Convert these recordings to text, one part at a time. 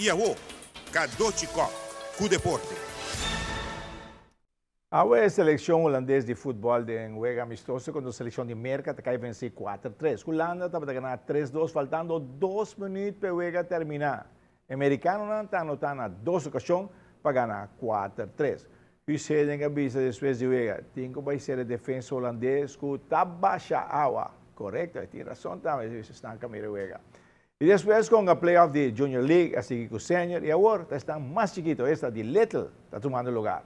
I awo, Cadochi Kock ku deporte. Awe e seleccion Hulandes di futbol den wega amistoso contra seleccion di Merca ta cay venci kuater tres. Hulanda tabata gana tres dos faltando dos minuut pa e wega termina. E mericanonan ta anota na dos ocasion pa gana kuater tres. Guus Hiddink a bisa despues di wega, Tin cu bay ser e defensa Hulandes cu ta basha awa. Corecto, e tin rason tambe, esnan cu a mira e wega. Y despues con a playoff di Junior League a sigui cu Senior y awor ta esnan mas chikito, esta di Little, ta tumando lugar.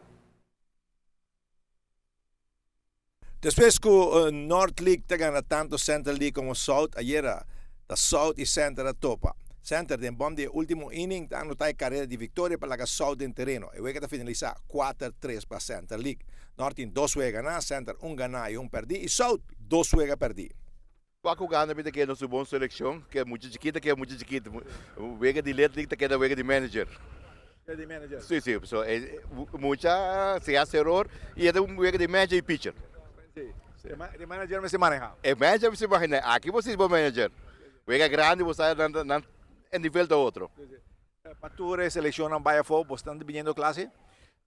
Despues cu North League ta gana tanto Center League como South, ayera ta South y Center a topa. Center den bom di e ultimo inning ta anota e careda di victoria pa laga South den tereno. E wega ta finalisa kuater tres pa Center League. North tin dos wega gana, Center un gana y un perdi y South dos wega perdi. Wak ku gana mi ta keda su bon selekshon, ke mucha chikito ke mucha chikito. Wega di Little League ta keda wega di manager. Wega di manager. Si, si. So, e mucha si hasi eror i e ta un wega di manager i pitcher. Si. E manager mester maneha. E manager mester maneha. Aki bo si bo manager. Wega grandi bo sa nan nan e nivel ta otro. Pa tur e selekshonnan bai afó, bo stan biniendo klase?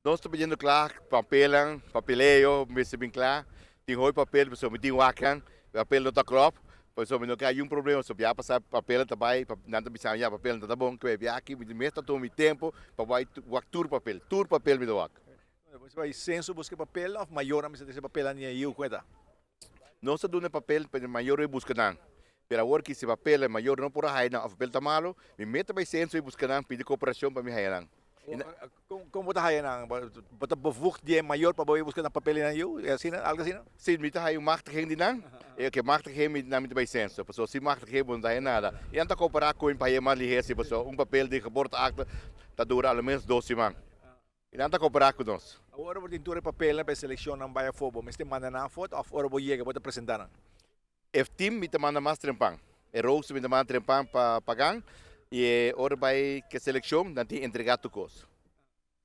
Nos ta pidiendo kla papelnan, papeleo mester bin kla. Tin hopi papel pasobra mi tin waknan, papel no ta klop, pasobra mi no ke hay un problema, so bia pasa papelnan ta bai, nan ta bisa mi ya papelnan ta ta bon, ke bia aki mi mes ta tuma mi tempo pa bai wak tur papel, tur papel mi ta wak. Bo bai censo buska e papel of mayornan mester trese papelnan di e yiu ku e ta? Nos ta duna e papel pa e mayor bai buska nan, pero awor ki si papel e mayor no por a haya nan of papel ta malo, mi mes ta bai censo i buska nan, pidi cooperacion pa mi haya nan. Kon bo ta haya nan? Bo ta bevoegd di e mayor pa bo bai buska nan papel di nan yu? E asina, algo asina? Si, mi ta haya un machtiging di nan, e ke machtiging mi nan mi ta bai censo, pasobra sin machtiging bo no ta haya nada. I nan ta coopera ku mi pa haya mas lihe si, pasobra un papel di geboorteakte ta dura alomenos dos siman. I nan ta koperá ku nos. Awor ora bo tin tur e papelnan pa e selekshonnan bai afó, bo mester manda nan afó òf ora bo yega bo ta presentá nan? E tim mi ta manda mas trempan. E rooster mi ta manda trempan pa pagan i e ora bai ku e selekshon nan tin entregá tur kos.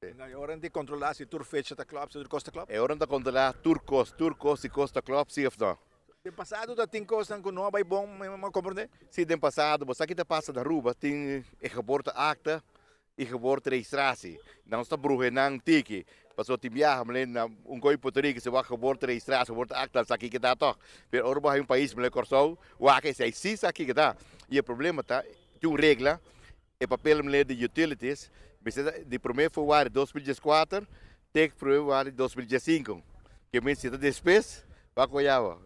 E ora nan tin kontrolá si tur fecha ta klòp, si tur kos ta klòp? E ora nan ta kontrolá tur kos, tur kos si kos ta klòp si òf no. Den pasado ta tin kosnan ku no a bai bon, mi a komprondé? Si, den pasado. Bo sa ki ta pasa na Aruba, tin e geboorteakte i geboorteregistratie. Nan ta bruhe nan tiki. Pasobra tin biaha mele na un koi Puerto Rico si wak geboorteregistratie, geboorteakte nan sa kiko ta tòg. Pero ora bo haña un pais mele Kòrsou wak esei si sa kiko ta. I e problema ta tin un regla e papel mele di utilities mester ta di prome februari 2014 te prome februari 2015. Ke men si ta despues wak oyawa.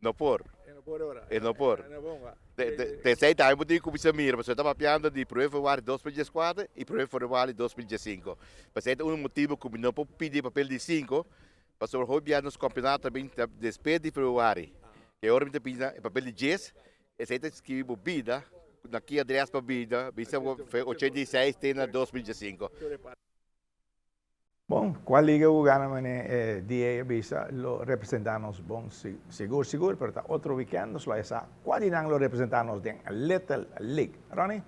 No por. E no por ora. E no por. E no bon wa. Te esei tambe bo tin ku kuminsá mira, pasobra e ta papiando di prome februari 2014 i prome februari 2015. P'esei ta un motibu ku mi no por pidi e papel di sinku, pasobra hopi bia nos kampionato ta bin despues di februari. E ora mi ta pidi e papel di djes, esei ta skibi bo bida, na ki adres bo bida, bisa bo 86 te na 2015. Bon, cual liga cu gana mane e DA a bisa lo representa nos bon sigur sigur, pero ta otro weekend nos lo haya sa cual di nan lo representa nos den Little League. Ronnie?